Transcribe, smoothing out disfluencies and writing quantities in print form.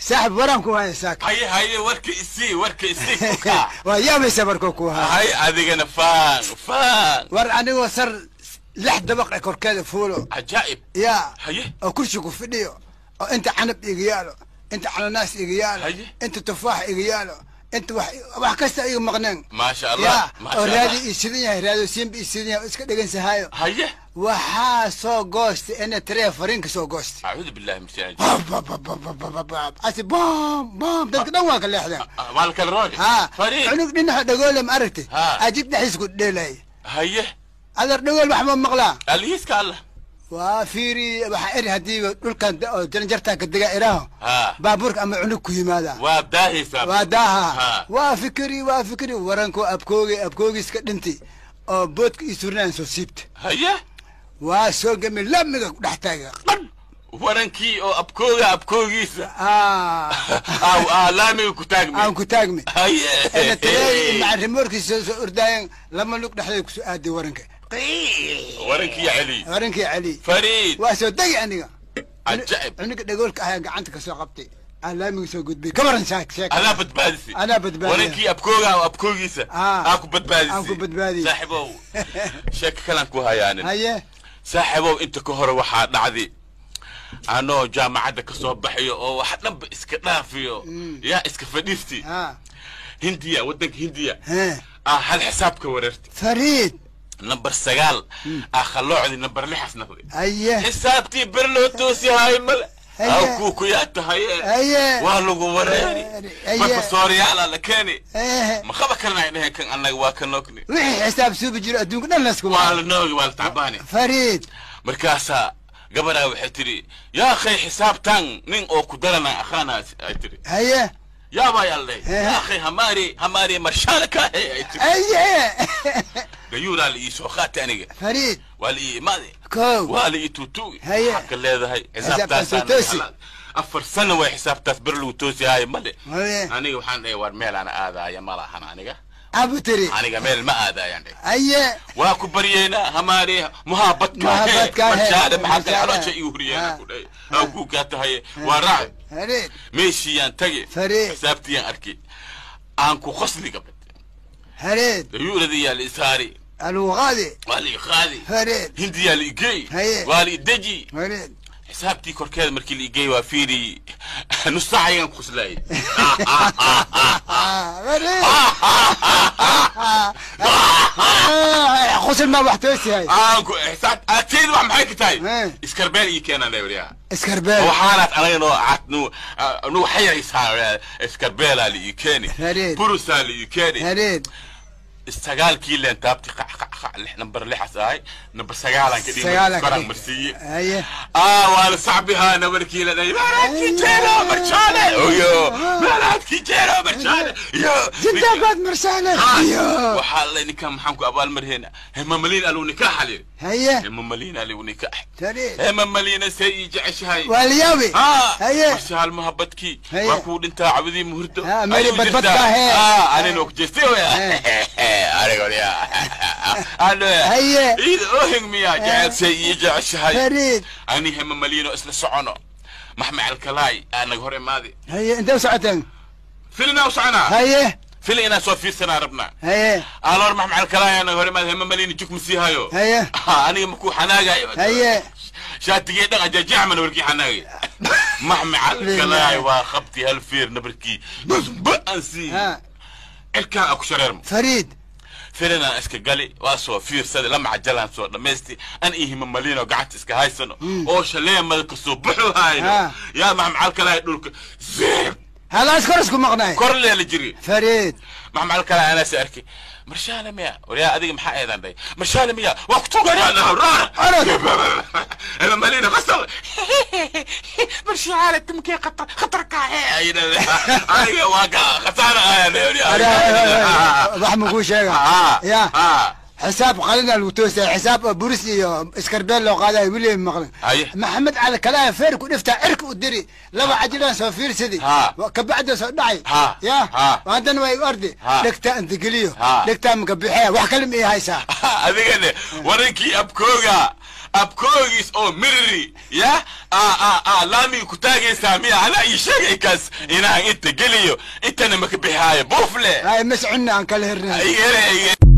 Saaxib, waran ku haya saaka. Haye haye, warka isii, warka isii ku kaa. Waa yaabaysa markuu ku haya. Hay, adigana faan faan. War anigoo sar 6 dabaq ee korkeeda fuulo. Cajaa'ib. Yaa. Haye. Oo kursi ku fidhiyo oo inta canab iga yaalo, inta cananaas iga yaalo, Haye. inta tufaax iga yaalo, inta wax kasta iga maqneen. Maasha Allah. Yaa. Maasha oo raadi Allah. ii sidan yahay, raado siinba ii sidan yahay oo iska dhegansahaayo. Haye. Waxaa soo goostay ina taree fariinka soo goostay. Acuudu billahi min shaytaan. Asi boom boom, dadka dhan waa ka leexdeen. Waa la kala roogi. Ha. Fariid. Cunug dhinaca dhagoole ma aragtay? Ha. Ajib dhexdiis ku dheelay. Haye. Adar dhagool wax ma maqlaa. Alhiiska Allah. Waa fiiri, waxaa eri haddii dhulkan oo jaranjartaan ka dega iraaho, Ha. baabuurka ama cunug ku yimaada. Waa daahaysaa. Waa daaha. Ha. Waa fikri, waa fikri, waranku abkoogi abkoogiiska dhinti oo boodka ii surnaan soo siibta. Haye. Waa soo gami, lamiga ku dhex taaga qadh. Warankii oo abkooga abkoogiisa. Ah. Aw aa laamiga ku taagmi. Aan ku taagmi. Haye. Ina tareegi maca rimoorkiisa soo ordaayan, lama lug dhexdeeda kusoo aaday waranka. Warankii celi. Warankii celi. Fariid. Waa soo degi aniga. Cajaa'ib. Cunuga dhagoolka ayaa gacanta ka soo qabtay, aan laamiga soo gudbay. Kabaran shaak sheek. Adaa badbaadisay. Anaa badbaadiyay. Warankii abkooga oo abkoogiisa. Ah. Aa ku badbaadisay. Aan ku badbaadiyey. Saaxiibow, sheeko kalaan ku hayaanin. Haye. Saaxiibow, inta ka hore waxaa dhacday anoo jaamacadda ka soo baxayo oo wax dhanba iska dhaafiyo, yaa iska fadhiisti. Ha. Hindiya, waddanka Hindiya. He. Aa hal xisaab ka wareertay. Fariid. Nambar 9 aa qalloocdi, nambar 6 noqday. Haye. Xisaabtii ber loo toosihaay male. Haye. Aw kuu ku yaa tahaye. Haye. Waa lagu wareeri. Haye. Profesooryaala la keeni. Eh. Ma qaba karnaa dheheen kan annaga waa ka noogni. Wixii xisaab suubi jiro adduunka dhan laysku waa la noogi, waa la tacbaani. Fariid. Markaasaa gabadhaa waxay tidhi, yaa akhay, xisaabtan nin oo ku darana akhaana, ay tidhi. Haye. Yaabaa yaalday. Eh. Yaa akhay, hamaari hamaari marshaala kaahe, ay tidhi. Haye. Gayuuraa la ii soo qaatay aniga. Fariid. Waa la ii imaaday. Kow. Waa la ii tuutuugi. Haye. Maxaa ka leedahay? Xisaabtaas xisaabtaas toosi. 4 sano way xisaabtaas ber lagu toosihayo male. Haye. Aniga waxaan dhahay, war meel aan aadaaya ma lahan aniga. Abu tiri. Aniga meel ma aadaayaan dhahay. Haye. Waa ku baryeynaa hamaari muhaabadka. Muhaabadka, he. Marshaale maxaa kale. Marshaale. Caloosha ii huriyeena Ha. ku dhahay aw kuu kaa tahaye waa raaci. Fariid. Meeshiiyaan tagi. Fariid. Xisaabtiyaan arkay, aan ku qosli gabad. Fariid. Dayuuradiyaa la isaari. Aluuqaadi. Waa la iqaadi. Fariid. Hindiyaa la igeey. Haye. Waa la ideji. Fariid. Xisaabtii korkeeda markii la igeey waa fiiri, nus saac ayaan ku qoslaayay. Fariid, qosol maa wax toosihay. Aan ku xisaab agteeda wax maxay ka tahay? Eh. Iskarbeel ii keenaan waryaa. Iskarbeel. Waxaanaad anaga noo cad nu nu xayaysaa, iskarbeelaa la ii keeni. Fariid. Burusaa la ii keeni. Fariid. Sagaalkii leen taabti, qac qac qac, 6, nambar 6 ahay, nambar 9aan ka dhigay. Sagaalaan ka koraan dhigtay. Marsiiye. Haye. Ah, waa la sacbihaa nabarkii la dhahay meelaadkii jeero marjaale oyo, meelaadkii jeero marjaale yo. Jindabaad marsaale iyo. Waxaa la ninkan maxaan ku abaalmarheena hemamaliin aluu nikaaxa layidhi. Haye. Hemamaliin aluu nikaax. Fariid. Hemamaliina see ii jeceshahay. Waa la yaabi. Ha. Haye. Marshaal muhabadkii. Haye. Waa kuu dhintaa cabadii muhurdo. Ha, meel Ayuu badbad jirtaa. ka hee. Ah, anina ku jeestay waya anigo ya ano. Haye. Iida oohing miyaa jecel see ii jeceshahay. Fariid. Ani hemamaliino isla socono, maxmed alkalaay aa naga hor imaadi. Haye, intee u socoteen? Filinaa u soconaa. Haye. Filin inaan soo fiirsanaa rabnaa. Haye. Aloor maxmed alkalaay aa naga hor imaadi, hemamaliino juk ma sii hayo. Haye. Aniga makuu xanaagayo. Haye. Shaatigii dhan ajajacman warkii xanaagay maxmed alkalaay waa qabti hal fiir nabarkii ba aan sii. Ha. Cirkaan aa ku shareermo. Fariid. Filinaan iska gali, waa soo fiirsaday, lama cajalaan soo dhammaysti, an iyo himamaliino gacanta iska haysano oo shaleemada kasoo buxu hayno. Ah. Yaa maxmed alkalaay dhulka zeeb. Halaas kor isku maqnay. Kor leela jiri. Fariid. Maxmed alkalaay anaasi arkay, marshaale miya waryaa adiga maxaa eedan dhay, marshaale miya waa ku tuganaa. Orod. Himamaliino qasal, marshaale timkee khatar khatar kaahe, aniga waa ka khasaara. Wax ma kuu sheega ya xisaab qalina lagu toosaya, xisaab oo buris iyo iskarbeel loo qaadayo weliba maqlin. Haye. Maxamed cali kalaa feer ku dhiftaa, cirka u diri, laba cajilaan soo fiirsadi. Ha. Kabacda soo dhacay. Ha. Ya. Ha. Haddana way ordi. Ha. Dhegtaa inta geliyo. Ha. Dhegtaa maka bixiya, wax kale ma ii haysaa. Adigane warankii abkooga Abkoogiis oo miriri ya a laamiga ku taagaysaa miya? Anaa ii sheegay kaas inaan inta geliyo, intana maka bixihaayo buufle. Ay, mas cunna aan kala hirnay. Igere.